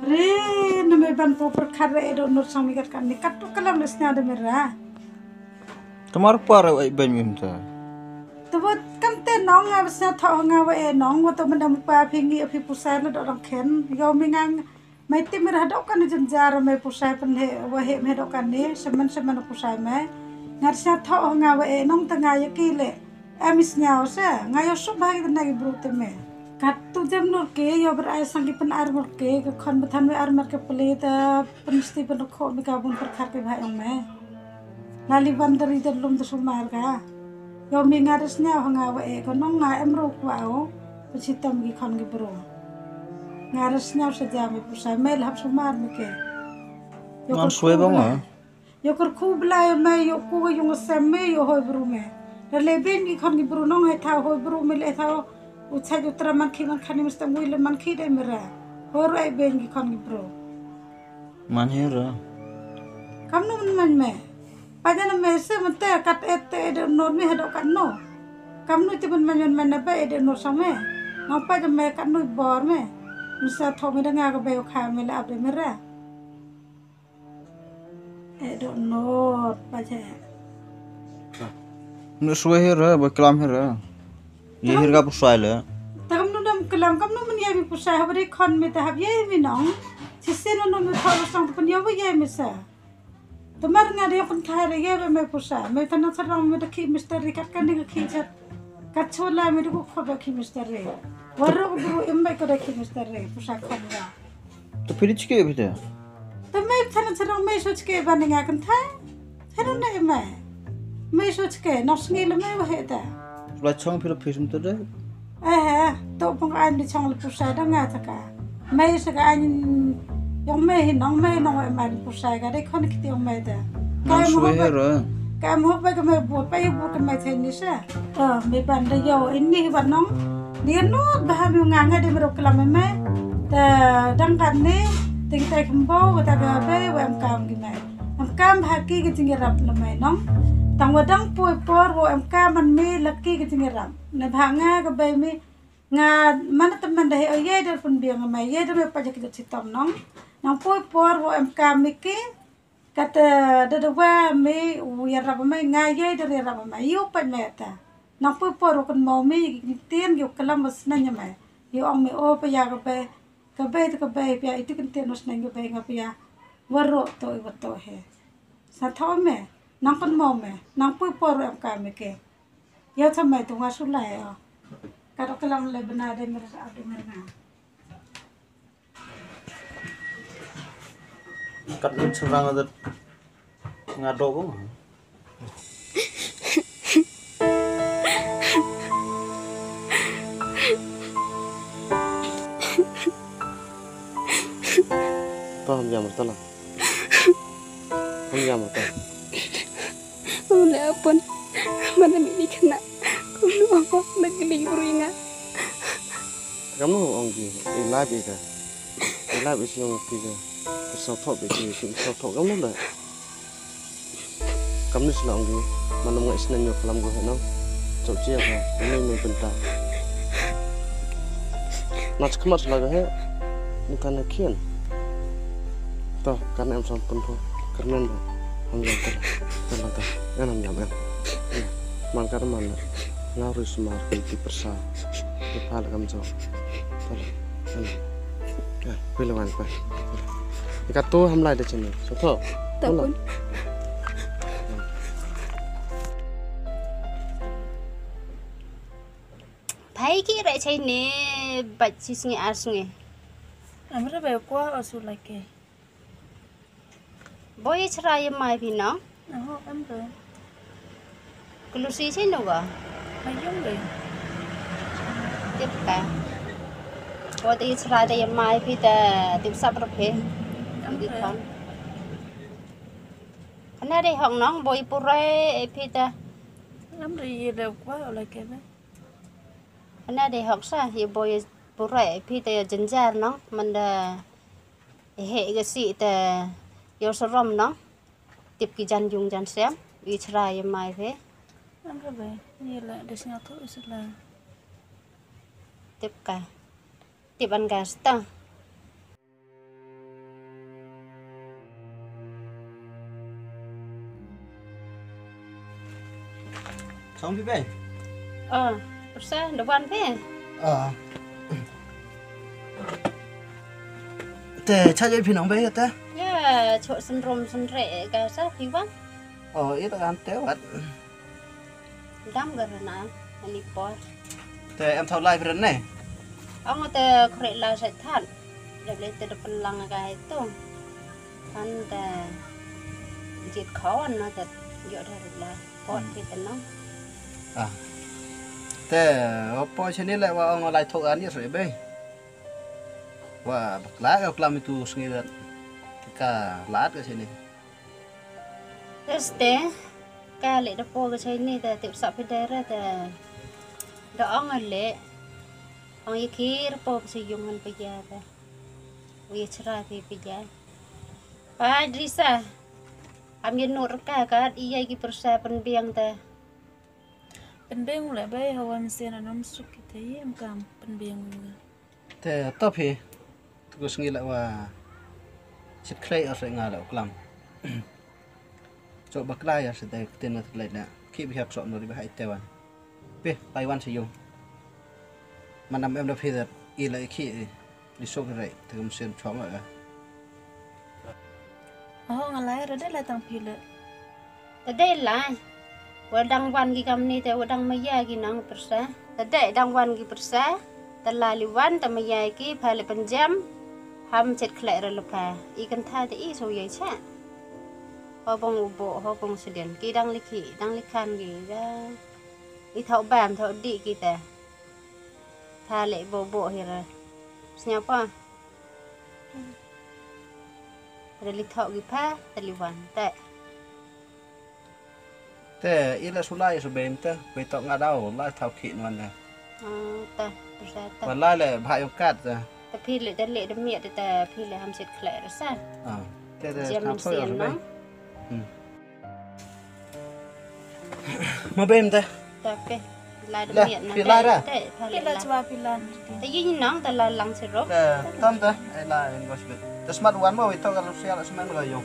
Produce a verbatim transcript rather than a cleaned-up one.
Re, na me ban pyrkhat re, eh, Dohnud, song mi kat kan ni, kat tu kalam le snya de mera. Tamar pa re ai ban mim ta. Tebot kam te nong, nga ba snya tho nga wa e nong, wa to mendam pa phi ngi phi pusai le dok dang khen. Yo mi ngang, mai ti mera dok kan ni jenjar mai pusai pen he, wa he me dok kan ni, semen semen pusai mai. Nga snya tho nga wa e nong ta nga ya ki le. Em is nyaw sa, nga yo suk bha ki tena ki bru te me. Kat tu jem nur ke, yo ber ai sang ki pen ar nur ke, ke khon bethan we ar mar ke pele te pen sti pen ko mi ka bun perkhat ke bha yong me. Lali ban dari te lum te sumar ka. Yo mi nga res nyaw ha nga wa e ko nong nga em ru kwa o. Pen sitam ki khon ki bru. Nga res nyaw sa jam me pusa me lhap sumar me ke. Yo ngan ko swe bang a. Yo kyrkhu bla yo me, yo ku yo ngasem me, yo hoi bru me. Ra le ben ki khon ki bru nong hai thaw hoi bru me le thaw. U chaj u tra man khi man khani mesti ngui le man khi dai mera. Hoi rai ben ki khon ki bru. Man hi ra. Kam nu man man me. Pa jana me se man te kat et te et nor me hadok kan no. Kam nu ti man man man man na ba et nor sang me. Nong pa jana me kat nu bor me. Mesti tho me da nga ka be u kha me le ap dai mera. Eh, Dohnud, pa je. Nu swe hira, ba klam hira. Ye hir ka pusai le. Ta kam nu dam klam, kam nu men ye mi pusai, hab ri khon mi ta hab ye mi nong. Si si nu nu mi thor sang ta pen ye ba ye mi sa. Tamar nga de kon thai re ye ba me pusai. Me ta na sarang me da khi misteri kat kan ni khi chat. Kat chola me da ko khoba khi misteri. Warok bru im ba ko da khi misteri, pusai khon ga. To phi di chike phi te. To me thana thana me so chike ba ninga kan thai. Thana na me. Me so chike no sngi le me wa he ta. La chong phi lo phi sum to de. Eh, to pung an di chong le pusa da nga ta ka. Me sa ka an yong me hi nong me nong wa man pusa ka de khon kiti yong me ta. Nang swe he ro. Ka mo ba ka me bu pa bu ka me thai ni sa. To me ban da yo in ni ba nong. Dia nut bha mi nga nga de mero klam me. Ta dang kan ni ting tai kembo kata ka be wa em kam ki me. Em kam bha ki ki jingyarap le me nong. Tang wa dang poi por wa em kam man me laki ki jingyarap. Ne bha nga ka be mi nga mana teman da he o ye der pun biang me ye der me pa jak ki sitom nong. Nang poi por wa em kam mi ki. Kata da da wa me u yarap me nga ye da yarap me yu pa me ta. Nang pui por u kan mau me ki tien ki kalam ba sna nya me. Yu ong me o pa ya ka be ka be ta ka be pa itu kan tien u sna ka be nga pa ya. Waro to i wato he. Sa tho me nang kan mau me nang pui por em ka me ke. Ya ta me tu nga sulai o. Kata kalam le bena de mer a de mer nga. Kat lut syrang adat nga dok ko. To ham jam to la. Ham jam to. Ule apun. Mana mini kena. Kunu apa nak kena ibu ringa. Kamu ong ki, i lab i ka. I lab i sing ong ki ka. Ka sawthok i ki, ka sawthok kamu da. Kamu sila ong ki, mana mo isna nyo kalam go heno. Chok chia ka, ini mo benta. Nach kamat sila go he, ni kan kian. To, kan em sam pun pun, kermen da. Ham jam tala, tala, tala. Em ham jam em. Man kar man. Nga rui sumar pun ti persa. Ti pal kam jam. Tala, tala. Ya, pila wan pa. Ika tu ham lai da chini. So to. Tapun. Phai ki re chai ne bat chi sngi ar sngi. Amra ba kwa asu lake. Boi chra ye mai phi no? Aho, em to. Kulusi chai no ga? Ayung ga. Tip ka. Boi te chra te ye mai phi te tip sap ro phi. Em to. Di khon. Kana de hong nong boi pure e phi te. Em re ye de kwa ola ke be. Kana de hok sa ye boi pure e phi te ye jenjar nong. Manda he ga si te yo sorom nong. Tip ki jan yung jan sem, i chra ye mai phi. Am ra bai, ni la de snya tu isla. Tip ka. Tip an gas ta. Song phi bei? Oh, pyrsa da wan phi? Ah. Te cha jai phi nong bei te? Ya, chok sendrom sendre ka sa phi wan. Oh, ita kan te wat. Dam ka rena ani por. Te em thau lai phi ren ne? Ang te khrei la sa than. Dep le te da penlang ka itu. Han te jit khawan na te yo da la. Pot phi te nong. Ah. Te opo chini le wa ong lai thok ani sre be. Wa bakla ka klam itu sngi da. Ka lat ka chini. Este ka le da po ka chini da tip sa phi dere da. Da ong le. Ong ye khir po ka yung han pa ya da. Wi chra phi pa ya. Pa Idrisa. Am ye nur ka ka i ya ki pyrsa pynbiang da. Pynbiang le bai hawan sen anom suk kita ye em kam pynbiang. Te to phi. Tu ko sngi la wa. Sit khlei ar nga la klam. Chok bakla ya se dai tin na khlei na. Ki bi hak sok no ri ba hai te wan. Phi, lai wan se yung. Manam em da phi da i la ki. Li sok rai te kam sen chong la. Oh, nga lai ra dei lai tang phi le. Te dei lai. Wa dang wan ki kam ni te wa dang maya ki nang pyrsa. Te dei dang wan ki pyrsa. Te la li wan te maya ki pha le pynjam. Ham chet khlek ra le pha. I kan tha te i so yai cha. Ho bong u bo, ho bong siden. Ki dang li ki, dang li khan ki. Da. I thau bam, thau di ki te. Tha le bo bo hi ra. Snya pa. Te li thok ki pha, te li wan te. Te i la sulai su bem te, be tok nga dau la thau ki nuan te. Oh, te, te sa te. Ba la le ba yong kat te. Te phi le te le de miet te phi le ham sit khlek ra sa. Ah, te te Jam thau min thau sien yo su no. Bem. Hmm. Ma bem te. Ta pe. Lai de miet na. Phi lai ra. Te phi la chwa phi lan. Te yin nang te la lang sirop. Te tam te. Ai la en gos bet. Te smat wan mo wi to ka lu sia la smen ga yo.